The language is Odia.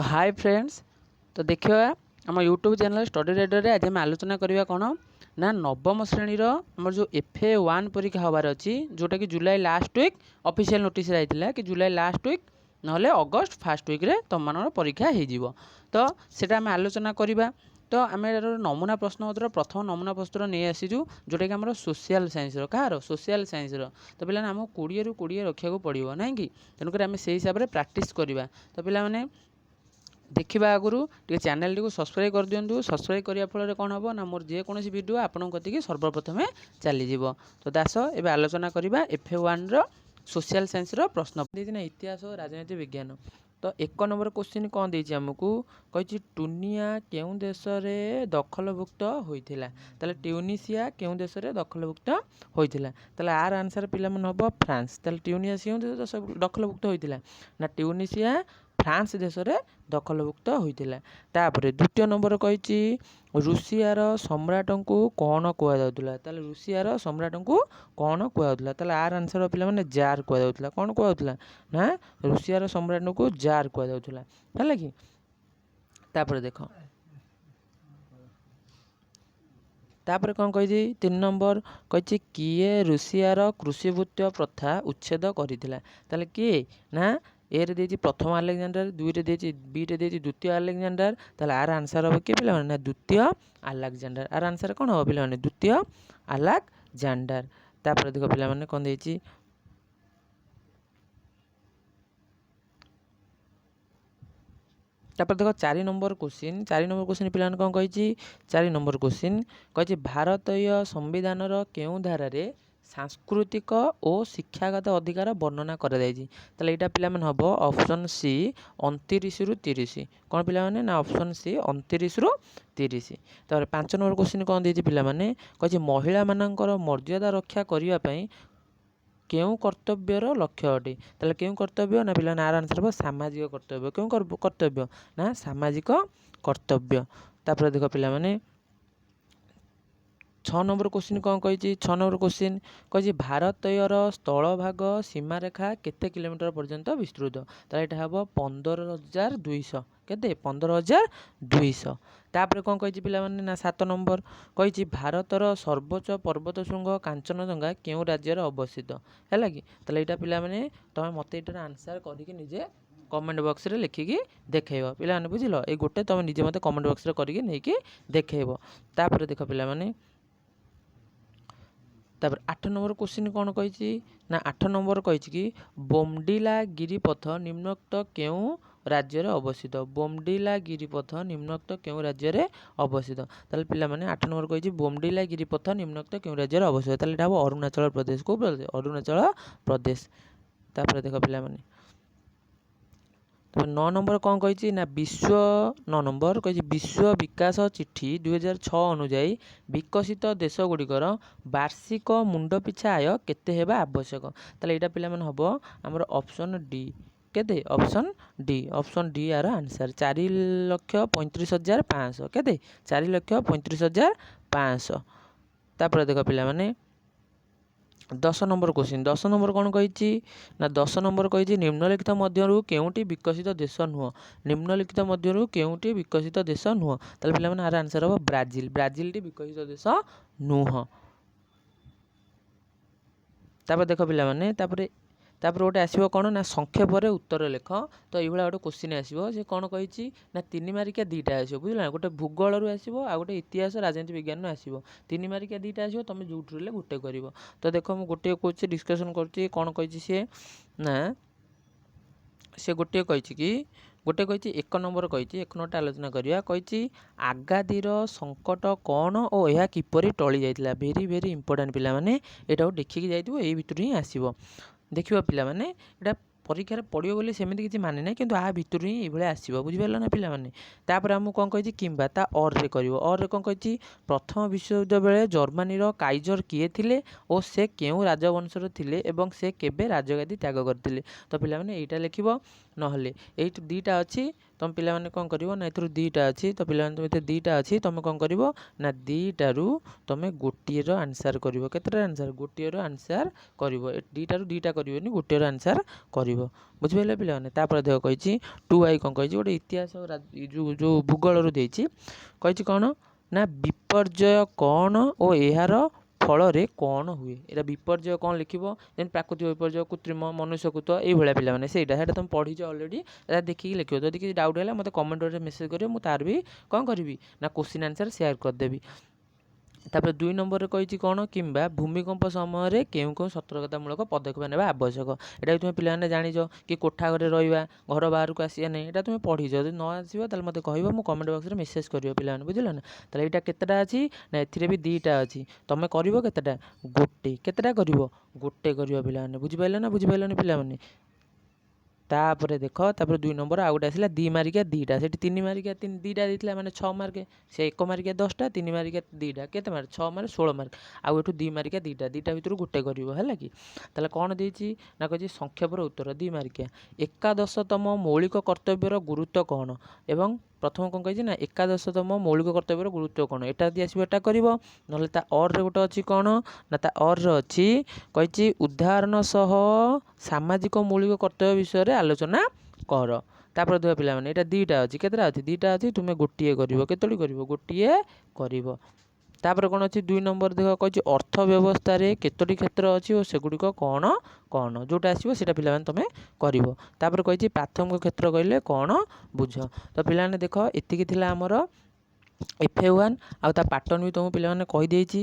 ତ ହାଏ ଫ୍ରେଣ୍ଡସ୍, ତ ଦେଖିବା ଆମ ୟୁଟ୍ୟୁବ୍ ଚ୍ୟାନେଲ୍ ଷ୍ଟଡି ରାଇଡ଼ରରେ ଆଜି ଆମେ ଆଲୋଚନା କରିବା କ'ଣ ନା ନବମ ଶ୍ରେଣୀର ଆମର ଯେଉଁ FA 1 ପରୀକ୍ଷା ହେବାର ଅଛି, ଯେଉଁଟାକି ଜୁଲାଇ ଲାଷ୍ଟ ୱିକ୍ ଅଫିସିଆଲ୍ ନୋଟିସ୍ରେ ଆସିଥିଲା କି ଜୁଲାଇ ଲାଷ୍ଟ ୱିକ୍ ନହେଲେ ଅଗଷ୍ଟ ଫାଷ୍ଟ ୱିକ୍ରେ ତୁମମାନଙ୍କର ପରୀକ୍ଷା ହେଇଯିବ। ତ ସେଇଟା ଆମେ ଆଲୋଚନା କରିବା। ତ ଆମେ ଏହାର ନମୁନା ପ୍ରଶ୍ନପତ୍ର, ପ୍ରଥମ ନମୁନା ପ୍ରଶ୍ନ ନେଇ ଆସିଛୁ, ଯେଉଁଟାକି ଆମର ସୋସିଆଲ୍ ସାଇନ୍ସର। କାହାର? ସୋସିଆଲ୍ ସାଇନ୍ସର। ତ ପିଲାମାନେ, ଆମକୁ 20ରୁ 20 ରଖିବାକୁ ପଡ଼ିବ, ନାଇଁ କି? ତେଣୁକରି ଆମେ ସେଇ ହିସାବରେ ପ୍ରାକ୍ଟିସ୍ କରିବା। ତ ପିଲାମାନେ, ଦେଖିବା ଆଗରୁ ଟିକେ ଚ୍ୟାନେଲଟିକୁ ସବସ୍କ୍ରାଇବ୍ କରିଦିଅନ୍ତୁ। ସବସ୍କ୍ରାଇବ୍ କରିବା ଫଳରେ କ'ଣ ହେବ ନା ମୋର ଯେକୌଣସି ଭିଡ଼ିଓ ଆପଣଙ୍କ କତିକି ସର୍ବପ୍ରଥମେ ଚାଲିଯିବ। ତ ଦାସ, ଏବେ ଆଲୋଚନା କରିବା FA 1ର ସୋସିଆଲ୍ ସାଇନ୍ସର ପ୍ରଶ୍ନ ଦେଇଛି ନା ଇତିହାସ ଓ ରାଜନୀତି ବିଜ୍ଞାନ। ତ 1 ନମ୍ବର କୋଶ୍ଚିନ୍ କ'ଣ ଦେଇଛି ଆମକୁ? କହିଛି, ଟୁନିଆ କେଉଁ ଦେଶରେ ଦଖଲଭୁକ୍ତ ହୋଇଥିଲା? ତାହେଲେ ଟ୍ୟୁନିସିଆ କେଉଁ ଦେଶରେ ଦଖଲଭୁକ୍ତ ହୋଇଥିଲା? ତାହେଲେ ଆର ଆନ୍ସର୍ ପିଲାମାନେ ହେବ ଫ୍ରାନ୍ସ। ତାହେଲେ ଟ୍ୟୁନିସିଆ କେଉଁ ଦେଶ ଦଖଲଭୁକ୍ତ ହୋଇଥିଲା ନା ଟ୍ୟୁନିସିଆ ଫ୍ରାନ୍ସ ଦେଶରେ ଦଖଲଭୁକ୍ତ ହୋଇଥିଲା। ତାପରେ ଦ୍ୱିତୀୟ ନମ୍ବର କହିଛି, ରୁଷିଆର ସମ୍ରାଟଙ୍କୁ କ'ଣ କୁହାଯାଉଥିଲା? ତାହେଲେ ରୁଷିଆର ସମ୍ରାଟଙ୍କୁ କ'ଣ କୁହାଯାଉଥିଲା? ତାହେଲେ ଆର ଆନ୍ସର୍ ପିଲାମାନେ ଜାର୍ କୁହାଯାଉଥିଲା। କ'ଣ କୁହାଯାଉଥିଲା ନା ରୁଷିଆର ସମ୍ରାଟଙ୍କୁ ଜାର୍ କୁହାଯାଉଥିଲା, ହେଲା କି? ତାପରେ ଦେଖ, ତାପରେ କ'ଣ କହିଛି? 3 ନମ୍ବର କହିଛି, କିଏ ରୁଷିଆର କୃଷିଭୃତ୍ୟ ପ୍ରଥା ଉଚ୍ଛେଦ କରିଥିଲା? ତାହେଲେ କିଏ ନା ଏରେ ଦେଇଛି ପ୍ରଥମ ଆଲେକ୍ଜାଣ୍ଡାର, ଦୁଇରେ ଦେଇଛି, ବିରେ ଦେଇଛି ଦ୍ୱିତୀୟ ଆଲେକ୍ଜାଣ୍ଡାର। ତାହେଲେ ଆର ଆନ୍ସର୍ ହେବ କିଏ ପିଲାମାନେ ନା ଦ୍ୱିତୀୟ ଆଲେକ୍ଜାଣ୍ଡାର। ଆର ଆନ୍ସର୍ କ'ଣ ହେବ ପିଲାମାନେ? ଦ୍ୱିତୀୟ ଆଲେକ୍ଜାଣ୍ଡାର। ତାପରେ ଦେଖ ପିଲାମାନେ, କ'ଣ ଦେଇଛି? ତାପରେ ଦେଖ, 4 ନମ୍ବର କୋଶ୍ଚିନ୍। 4 ନମ୍ବର କୋଶ୍ଚିନ୍ ପିଲାମାନେ କ'ଣ କହିଛି? 4 ନମ୍ବର କୋଶ୍ଚିନ୍ କହିଛି, ଭାରତୀୟ ସମ୍ବିଧାନର କେଉଁ ଧାରାରେ ସାଂସ୍କୃତିକ ଓ ଶିକ୍ଷାଗତ ଅଧିକାର ବର୍ଣ୍ଣନା କରାଯାଇଛି? ତାହେଲେ ଏଇଟା ପିଲାମାନେ ହେବ ଅପସନ୍ ସି, 29ରୁ 30। କ'ଣ ପିଲାମାନେ ନା ଅପସନ୍ ସି, 29ରୁ 30। ତାପରେ 5 ନମ୍ବର କୋଶ୍ଚିନ୍ କ'ଣ ଦେଇଛି ପିଲାମାନେ? କହିଛି, ମହିଳାମାନଙ୍କର ମର୍ଯ୍ୟାଦା ରକ୍ଷା କରିବା ପାଇଁ କେଉଁ କର୍ତ୍ତବ୍ୟର ଲକ୍ଷ୍ୟ ଅଟେ? ତାହେଲେ କେଉଁ କର୍ତ୍ତବ୍ୟ ନା ପିଲାମାନେ ଆର ଆନ୍ସର୍ ହେବ ସାମାଜିକ କର୍ତ୍ତବ୍ୟ। କେଉଁ କର୍ତ୍ତବ୍ୟ ନା ସାମାଜିକ କର୍ତ୍ତବ୍ୟ। ତାପରେ ଦେଖ ପିଲାମାନେ, 6 ନମ୍ବର କୋଶ୍ଚିନ୍ କ'ଣ କହିଛି? 6 ନମ୍ବର କୋଶ୍ଚିନ୍ କହିଛି, ଭାରତୀୟର ସ୍ଥଳଭାଗ ସୀମାରେଖା କେତେ କିଲୋମିଟର ପର୍ଯ୍ୟନ୍ତ ବିସ୍ତୃତ? ତାହେଲେ ଏଇଟା ହେବ 15,200। କେତେ? 15,200। ତାପରେ କ'ଣ କହିଛି ପିଲାମାନେ ନା 7 ନମ୍ବର କହିଛି, ଭାରତର ସର୍ବୋଚ୍ଚ ପର୍ବତ ଶୃଙ୍ଗ କାଞ୍ଚନଜଙ୍ଗା କେଉଁ ରାଜ୍ୟରେ ଅବସ୍ଥିତ, ହେଲା କି? ତାହେଲେ ଏଇଟା ପିଲାମାନେ ତୁମେ ମୋତେ ଏଇଟାର ଆନ୍ସର୍ କରିକି ନିଜେ କମେଣ୍ଟ ବକ୍ସରେ ଲେଖିକି ଦେଖେଇବ। ପିଲାମାନେ, ବୁଝିଲ? ଏଇ ଗୋଟେ ତୁମେ ନିଜେ ମୋତେ କମେଣ୍ଟ ବକ୍ସରେ କରିକି ନେଇକି ଦେଖେଇବ। ତାପରେ ଦେଖ ପିଲାମାନେ, ତାପରେ 8 ନମ୍ବର କୋଶ୍ଚିନ୍ କ'ଣ କହିଛି ନା 8 ନମ୍ବର କହିଛି କି ବୋମଡିଲା ଗିରିପଥ ନିମ୍ନୋକ୍ତ କେଉଁ ରାଜ୍ୟରେ ଅବସ୍ଥିତ? ବୋମଡିଲା ଗିରିପଥ ନିମ୍ନୋକ୍ତ କେଉଁ ରାଜ୍ୟରେ ଅବସ୍ଥିତ? ତାହେଲେ ପିଲାମାନେ, 8 ନମ୍ବର କହିଛି, ବୋମଡିଲା ଗିରିପଥ ନିମ୍ନୋକ୍ତ କେଉଁ ରାଜ୍ୟରେ ଅବସ୍ଥିତ? ତାହେଲେ ଏଇଟା ହେବ ଅରୁଣାଚଳ ପ୍ରଦେଶ। କେଉଁ ପ୍ରଦେଶ? ଅରୁଣାଚଳ ପ୍ରଦେଶ। ତାପରେ ଦେଖ ପିଲାମାନେ, ତାପରେ 9 ନମ୍ବର କ'ଣ କହିଛି ନା ବିଶ୍ୱ 9 ନମ୍ବର କହିଛି, ବିଶ୍ୱ ବିକାଶ ଚିଠି 2006 ଅନୁଯାୟୀ ବିକଶିତ ଦେଶଗୁଡ଼ିକର ବାର୍ଷିକ ମୁଣ୍ଡ ପିଛା ଆୟ କେତେ ହେବା ଆବଶ୍ୟକ? ତାହେଲେ ଏଇଟା ପିଲାମାନେ ହେବ ଆମର ଅପସନ୍ ଡି। କେତେ? Option D. Option D ଆର ଆନ୍ସର୍ 4,35,500। କେତେ? 4,35,500। ତାପରେ ଦେଖ ପିଲାମାନେ, 10 ନମ୍ବର କୋଶ୍ଚିନ୍। 10 ନମ୍ବର କ'ଣ କହିଛି ନା 10 ନମ୍ବର କହିଛି, ନିମ୍ନଲିଖିତ ମଧ୍ୟରୁ କେଉଁଟି ବିକଶିତ ଦେଶ ନୁହଁ? ନିମ୍ନଲିଖିତ ମଧ୍ୟରୁ କେଉଁଟି ବିକଶିତ ଦେଶ ନୁହଁ? ତାହେଲେ ପିଲାମାନେ, ଆର ଆନ୍ସର୍ ହେବ ବ୍ରାଜିଲ। ବ୍ରାଜିଲଟି ବିକଶିତ ଦେଶ ନୁହଁ। ତାପରେ ଦେଖ ପିଲାମାନେ, ତାପରେ ତାପରେ ଗୋଟେ ଆସିବ କ'ଣ ନା ସଂକ୍ଷେପରେ ଉତ୍ତର ଲେଖ। ତ ଏଇଭଳିଆ ଗୋଟେ କୋଶ୍ଚିନ୍ ଆସିବ। ସେ କ'ଣ କହିଛି ନା 3 ମାରିକିଆ 2ଟା ଆସିବ, ବୁଝିଲ ନା? ଗୋଟେ ଭୂଗୋଳରୁ ଆସିବ ଆଉ ଗୋଟେ ଇତିହାସ ରାଜନୀତି ବିଜ୍ଞାନରୁ ଆସିବ। 3 ମାରିକିଆ 2ଟା ଆସିବ, ତୁମେ ଯେଉଁଠୁ ହେଲେ ଗୋଟେ କରିବ। ତ ଦେଖ, ମୁଁ ଗୋଟିଏ କହୁଛି, ଡିସ୍କସନ୍ କରୁଛି। କ'ଣ କହିଛି ସିଏ ନା ସେ ଗୋଟିଏ କହିଛି କି ଗୋଟେ କହିଛି, 1 ନମ୍ବର କହିଛି, 1 ନମ୍ବରଟା ଆଲୋଚନା କରିବା। କହିଛି, ଆଗାଦିର ସଙ୍କଟ କ'ଣ ଓ ଏହା କିପରି ଟଳି ଯାଇଥିଲା? ଭେରି ଭେରି ଇମ୍ପୋର୍ଟାଣ୍ଟ ପିଲାମାନେ, ଏଇଟାକୁ ଦେଖିକି ଯାଇଥିବ, ଏଇ ଭିତରୁ ହିଁ ଆସିବ। ଦେଖିବ ପିଲାମାନେ, ଏଇଟା ପରୀକ୍ଷାରେ ପଡ଼ିବ ବୋଲି ସେମିତି କିଛି ମାନେ ନାହିଁ, କିନ୍ତୁ ଆ ଭିତରୁ ହିଁ ଏଇଭଳିଆ ଆସିବ, ବୁଝିପାରିଲ ନା ପିଲାମାନେ? ତାପରେ ଆମକୁ କ'ଣ କହିଛି? କିମ୍ବା ତା ଅର୍ରେ କରିବ। ଅର୍ରେ କ'ଣ କହିଛି? ପ୍ରଥମ ବିଶ୍ୱଯୁଦ୍ଧ ବେଳେ ଜର୍ମାନୀର କାଇଜର କିଏ ଥିଲେ ଓ ସେ କେଉଁ ରାଜବଂଶର ଥିଲେ ଏବଂ ସେ କେବେ ରାଜଗାଦି ତ୍ୟାଗ କରିଥିଲେ? ତ ପିଲାମାନେ, ଏଇଟା ଲେଖିବ, ନହେଲେ ଏଇଠୁ 2ଟା ଅଛି। ତୁମ ପିଲାମାନେ କ'ଣ କରିବ ନା, ଏଥିରୁ ଦୁଇଟା ଅଛି। ତ ପିଲାମାନେ, ତୁମେ ଏଥିରେ ଦୁଇଟା ଅଛି, ତୁମେ କ'ଣ କରିବ ନା, ଦୁଇଟାରୁ ତୁମେ ଗୋଟିଏର ଆନ୍ସର୍ କରିବ। କେତେଟା ଆନ୍ସର୍? ଗୋଟିଏର ଆନ୍ସର୍ କରିବ। ଦୁଇଟାରୁ ଦୁଇଟା କରିବନି, ଗୋଟିଏର ଆନ୍ସର୍ କରିବ। ବୁଝିପାରିଲେ ପିଲାମାନେ? ତାପରେ ଦେଖ, କହିଛି 2I। କ'ଣ କହିଛି? ଗୋଟେ ଇତିହାସ, ଯେଉଁ ଭୂଗୋଳରୁ ଦେଇଛି। କହିଛି କ'ଣ ନା, ବିପର୍ଯ୍ୟୟ କ'ଣ ଓ ଏହାର ଫଳରେ କ'ଣ ହୁଏ? ଏଇଟା ବିପର୍ଯ୍ୟୟ କ'ଣ ଲେଖିବ, ଯେମିତି ପ୍ରାକୃତିକ ବିପର୍ଯ୍ୟୟ, କୃତ୍ରିମ, ମନୁଷ୍ୟକୃତ, ଏଇଭଳିଆ ପିଲାମାନେ। ସେଇଟା ତୁମେ ପଢ଼ିଛ ଅଲରେଡ଼ି, ଏଇଟା ଦେଖିକି ଲେଖିବ। ଯଦି କିଛି ଡାଉଟ୍ ହେଲା, ମୋତେ କମେଣ୍ଟରେ ମେସେଜ୍ କରିବ। ମୁଁ ତାର ବି କ'ଣ କରିବି ନା, କୋଶ୍ଚିନ୍ ଆନ୍ସର୍ ସେୟାର କରିଦେବି। ତାପରେ 2 ନମ୍ବରରେ କହିଛି କ'ଣ? କିମ୍ବା ଭୂମିକମ୍ପ ସମୟରେ କେଉଁ କେଉଁ ସତର୍କତାମୂଳକ ପଦକ୍ଷେପ ନେବା ଆବଶ୍ୟକ? ଏଇଟା ବି ତୁମେ ପିଲାମାନେ ଜାଣିଛ କି କୋଠା ଘରେ ରହିବା, ଘର ବାହାରକୁ ଆସିବା ନାହିଁ। ଏଇଟା ତୁମେ ପଢ଼ିଛ। ଯଦି ନ ଆସିବ, ତାହେଲେ ମୋତେ କହିବ, ମୁଁ କମେଣ୍ଟ ବକ୍ସରେ ମେସେଜ୍ କରିବ ପିଲାମାନେ। ବୁଝିଲ ନା? ତାହେଲେ ଏଇଟା କେତେଟା ଅଛି ନା, ଏଥିରେ ବି ଦୁଇଟା ଅଛି। ତୁମେ କରିବ କେତେଟା? ଗୋଟେ। କେତେଟା କରିବ? ଗୋଟେ କରିବ ପିଲାମାନେ। ବୁଝିପାରିଲ ନା ବୁଝିପାରିଲନି ପିଲାମାନେ? ତାପରେ ଦେଖ, ତାପରେ 2 ନମ୍ବର ଆଉ ଗୋଟେ ଆସିଲା, 2 ମାର୍କିଆ ଦୁଇଟା। ସେଠି 3 ମାର୍କିଆ ତିନି ଦୁଇଟା ଦେଇଥିଲା, ମାନେ 6 ମାର୍କ। ସେ 1 ମାର୍କିଆ 10ଟା, 3 ମାର୍କିଆ ଦୁଇଟା, କେତେ ମାର୍କ? 6 mark, 16 mark. ଆଉ ଏଠୁ 2 ମାର୍କିଆ ଦୁଇଟା, ଦୁଇଟା ଭିତରୁ ଗୋଟେ କରିବ। ହେଲା କି? ତାହେଲେ କ'ଣ ଦେଇଛି ନା, କହିଛି ସଂକ୍ଷେପର ଉତ୍ତର, 2 ମାର୍କିଆ। ଏକାଦଶତମ ମୌଳିକ କର୍ତ୍ତବ୍ୟର ଗୁରୁତ୍ୱ କ'ଣ? ଏବଂ ପ୍ରଥମ କ'ଣ କହିଛି ନା, ଏକାଦଶତମ ମୌଳିକ କର୍ତ୍ତବ୍ୟର ଗୁରୁତ୍ୱ କ'ଣ? ଏଟା ଯଦି ଆସିବ, ଏଟା କରିବ। ନହେଲେ ତା ଅର୍ରେ ଗୋଟେ ଅଛି। କ'ଣ ନା, ତା ଅର୍ରେ ଅଛି, କହିଛି ଉଦାହରଣ ସହ ସାମାଜିକ ମୌଳିକ କର୍ତ୍ତବ୍ୟ ବିଷୟରେ ଆଲୋଚନା କର। ତାପରେ ଦେଖ ପିଲାମାନେ, ଏଇଟା ଦୁଇଟା ଅଛି। କେତେଟା ଅଛି? ଦୁଇଟା ଅଛି। ତୁମେ ଗୋଟିଏ କରିବ। କେତୋଟି କରିବ? ଗୋଟିଏ କରିବ। ତାପରେ କ'ଣ ଅଛି? 2 ନମ୍ବର ଦେଖ, କହିଛି ଅର୍ଥ ବ୍ୟବସ୍ଥାରେ କେତୋଟି କ୍ଷେତ୍ର ଅଛି ଓ ସେଗୁଡ଼ିକ କ'ଣ କ'ଣ? ଯେଉଁଟା ଆସିବ, ସେଇଟା ପିଲାମାନେ ତୁମେ କରିବ। ତାପରେ କହିଛି ପ୍ରାଥମିକ କ୍ଷେତ୍ର କହିଲେ କ'ଣ ବୁଝ? ତ ପିଲାମାନେ ଦେଖ, ଏତିକି ଥିଲା ଆମର ଏଫ୍ ଏ 1। ଆଉ ତା ପାଟର୍ନ ବି ତୁମକୁ ପିଲାମାନେ କହିଦେଇଛି।